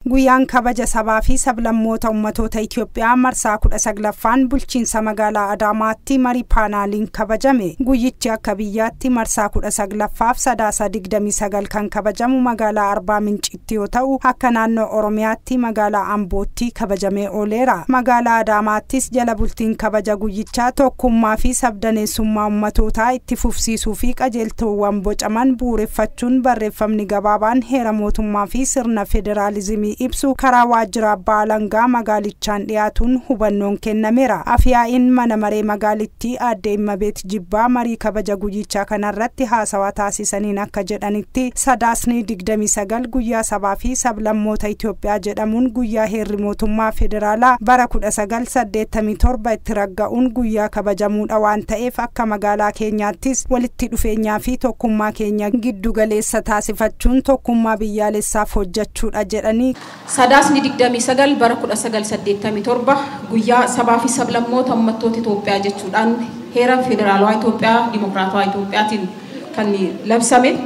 Guyyaan kabaja sabaa fi sablammoota ummatoota Itoophiyaa marsaa 19ffaan bulchiinsa magaalaa Adaamaatti marii paanaaliin kabajame. Guyyichi akka biyyaatti marsaa 19ffaaf sadaasa 29 kan kabajamu magaalaa Arbaa Mincitti yoo ta'u, akka naannoo Oromiyaatti magaalaa Ambootti kabajamee ooleera. Magaalaa Adaamaattis jala bultiin kabaja guyyichaa tokkummaa fi sabdaneessummaa ummatootaa itti fufsiisuu fi qajeeltowwan bocaman bu'uureffachuun barreeffamni gabaabaan heera mootummaa fi sirna federaalizimii ibsu karaa waajjira abbaa alangaa magaalichaan dhiyaatuun hubannoon kennameera. Afyaa'iin mana maree magaalittii aadde Immabeet Jibbaa marii kabaja guyyichaa kanarratti haasawaa taasisaniin akka jedhanitti sadaasni 29 guyyaa sabaa fi sablammoota Itoophiyaa jedhamuun guyyaa heerri mootummaa federaalaa bara 1987 itti ragga'uun guyyaa kabajamuudha waan ta'eef akka magaalaa keenyaattis walitti dhufeenyaa fi tokkummaa keenya giddu galeessa taasifachuun tokkummaa biyyaalessaaf hojjechuudha jedhanii. Sadaasni 29 bara 1987 guyyaa sabaa fi sablammoota uummattoota Itoophiyaa jechuudhaan heera federaalawaa Itoophiyaa dimokiraatawaa Itoophiyaatiin kan labsame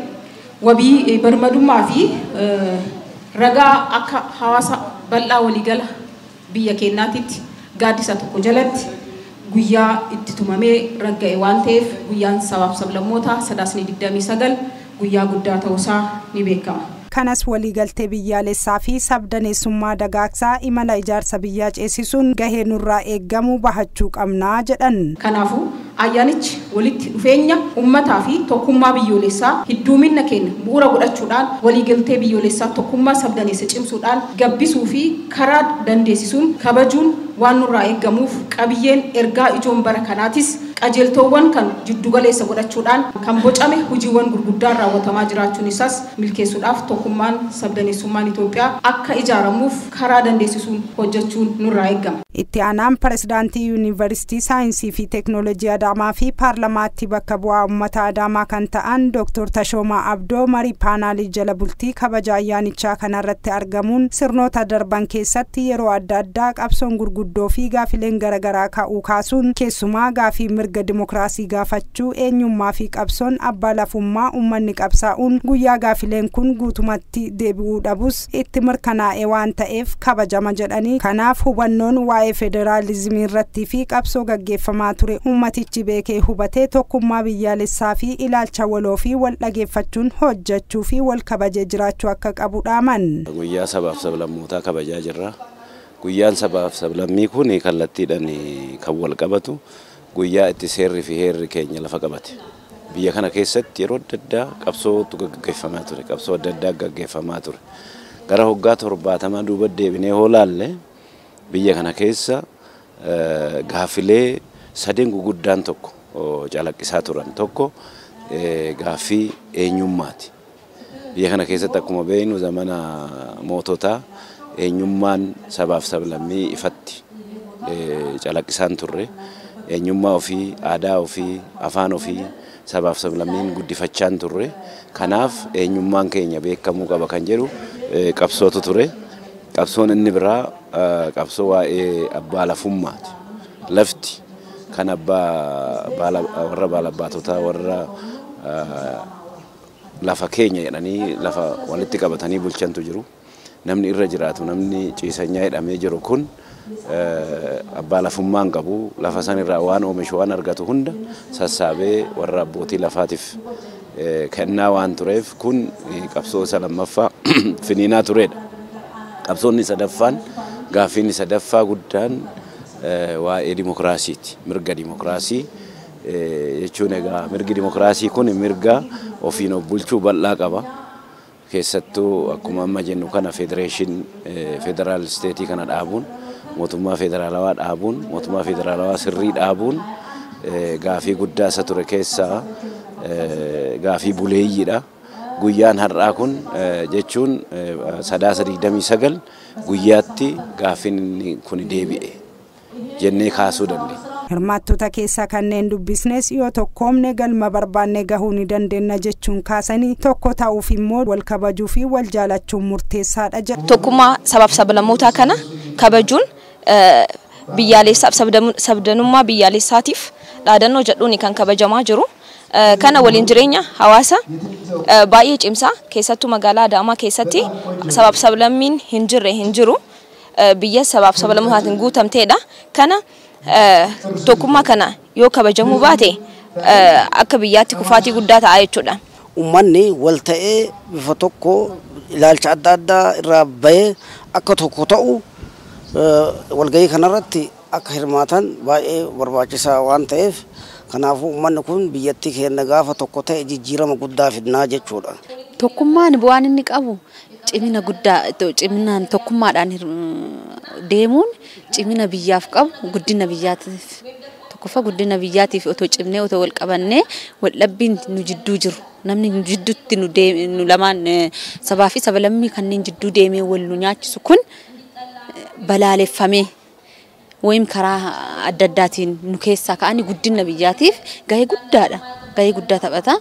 wabii birmadummaa fi ragaa akka hawaasa bal'aa waliigala biyya keenyaatitti gaaddisa tokko jalatti guyyaa itti tumamee ragga'e waan ta'eef guyyaan sabaaf sablammoota sadaasni 29 guyyaa guddaa ta'uusaa ni beekama. Kanas waliigaltee biyyaalessaa fi sabdaneessummaa dagaagsaa imala ijaarsa biyyaa ceesisuun gahee nurraa eeggamu bahachuu qabnaa jedhan. Kanaafuu ayyaanichi walitti dhufeenya uummataa fi tokkummaa biyyoolessaa hidduumina keenya bu'uura godhachuudhaan waliigaltee biyyoolessaa tokkummaa sabdaneessa cimsuudhaan gabbisuu fi karaa dandeessisuun kabajuun waan nurraa eeggamuuf qabiyyeen ergaa ijoon bara kanaatis qajeeltowwan kan jiddugaleessa godhachuudhaan kan bocame hojiiwwan gurguddaan raawwatamaa jiraachuun isaas milkeessuudhaaf tokkummaan sabdaneessummaan Itoophiyaa akka ijaaramuuf karaa dandeessisuun hojjechuun nurraa eeggama. Itti aanaan pirezidaantii Yuunivarsiitii Saayinsii fi Teeknooloojii Adaamaa fi Paarlamaatti bakka bu'aa uummata Adaamaa kan ta'an Dr. Tashoomaa Abdoo marii paanaalii jala bultii kabaja ayyaanichaa kanarratti argamuun sirnoota darban keessatti yeroo adda addaa qabsoon gurguddoo fi gaafileen garaagaraa ka'uu kaasuun keessumaa gaafii mirga dimokiraasii gaafachuu eenyummaa fi qabsoon abbaa lafummaa uummanni qabsaa'uun guyyaa gaafileen kun guutumatti deebi'uu dhabus itti mirkanaa'e waan ta'eef kabajama jedhanii kanaaf hubannoon waa'ee federaalizimii irratti fi qabsoo gaggeeffamaa ture uummatichi beekee hubatee tokkummaa biyyaalessaa fi ilaalcha waloo fi wal dhageeffachuun hojjechuu fi wal kabajee jiraachuu akka qabu dhaaman. Guyyaa sabaaf sablammootaa kabajaa jirra. Guyyaan sabaaf sablammii kun kallattiidhaan kan wal qabatu guyyaa itti seerri fi heerri keenya lafa qabate. Biyya kana keessatti yeroo adda addaa qabsootu gaggeeffamaa ture. Qabsoo adda addaa gaggeeffamaa ture. Gara hoggaa 70 duuba deebinee hoo laalle biyya kana keessa gaafilee sadeen guguddaan tokko calaqqisaa turan. Tokko gaaffii eenyummaati. Biyya kana keessatti akkuma beeknu zamana moototaa eenyummaan sabaaf sablammii ifatti calaqqisaan turre. Eenyummaa ofii, aadaa ofii, afaan ofii sabaaf sablammiin guddifachaan turre. Kanaaf eenyummaan keenya beekamuu qaba kan jedhu qabsootu ture. Qabsoon inni biraa qabsoo waa'ee abbaa lafummaati. Lafti kan abbaa warra baalaabbaatotaa warra lafa keenya jedhanii lafa walitti qabatanii bulchantu jiru. Namni irra jiraatu namni ciisanyaa jedhamee jiru kun abbaa lafummaa hin qabu. Lafa san irraa waan oomishu waan argatu hunda sassaabee warra abbootii lafaatiif kennaa waan tureef kun qabsoo isa lammaffaa finiinaa turedha. Qabsoonni sadaffaan gaaffiin sadaffaa guddaan waa'ee dimokiraasiiti. Mirga dimokiraasii jechuun egaa mirgi dimokiraasii kun mirga ofiin of bulchuu bal'aa qaba. Keessattuu akkuma amma jennu kana federeeshin federaal isteetii kana dhaabuun mootummaa federaalawaa dhaabuun mootummaa federaalawaa sirrii dhaabuun gaafii guddaa isa ture keessaa gaafii buleeyyiidha. Guyyaan har'aa kun jechuun sadaasa 29 guyyaatti gaaffiin kun deebi'e jennee kaasuu dandeenya. Hirmaattota keessaa kanneen dubbisnes yoo tokkoomne galma barbaanne gahuu ni dandeenya jechuun kaasanii, tokko ta'uuf immoo wal kabajuu fi wal jaalachuun murteessaadha jedhu. Tokkummaa sabaaf sablammootaa kana kabajuun biyyaalessaaf, sabdanummaa biyyaalessaatiif dhaadannoo jedhuun kan kabajamaa jiru. Kana waliin jireenya hawaasa baay'ee cimsaa. Keessattuu magaalaa Adaamaa keessatti sabaaf sablammiin hin jirre hin jiru. Biyya sabaaf sablammootaatiin guutamteedha. Kana tokkummaa kana yoo kabajamuu baate akka biyyaatti kufaatii guddaa ta'a jechuudha. Uummanni wal ta'ee bifa tokko ilaalcha adda addaa irraa bahee akka tokko ta'u walgahii kanarratti akka hirmaatan baay'ee barbaachisaa waan ta'eef, kanaafuu uummanni kun biyyattii keenya gaafa tokko ta'e jijjiirama guddaa fidnaa jechuudha. Tokkummaan bu'aan inni qabu cimina guddaa, ciminaan tokkummaadhaan deemuun cimina biyyaaf qabu, guddina biyyaatiif, tokkoffaa guddina biyyaatiif otoo cimnee, otoo wal qabannee, wal dhabbiin nu jidduu jiru, namni nu jidduutti nu lamaan sabaa fi sablammii kanneen jidduu deemee wal nu nyaachisu kun balaaleffamee wayim karaa adda addaatiin nu keessaa ka'anii guddina biyyaatiif gahee guddaadha. Gahee guddaa taphata.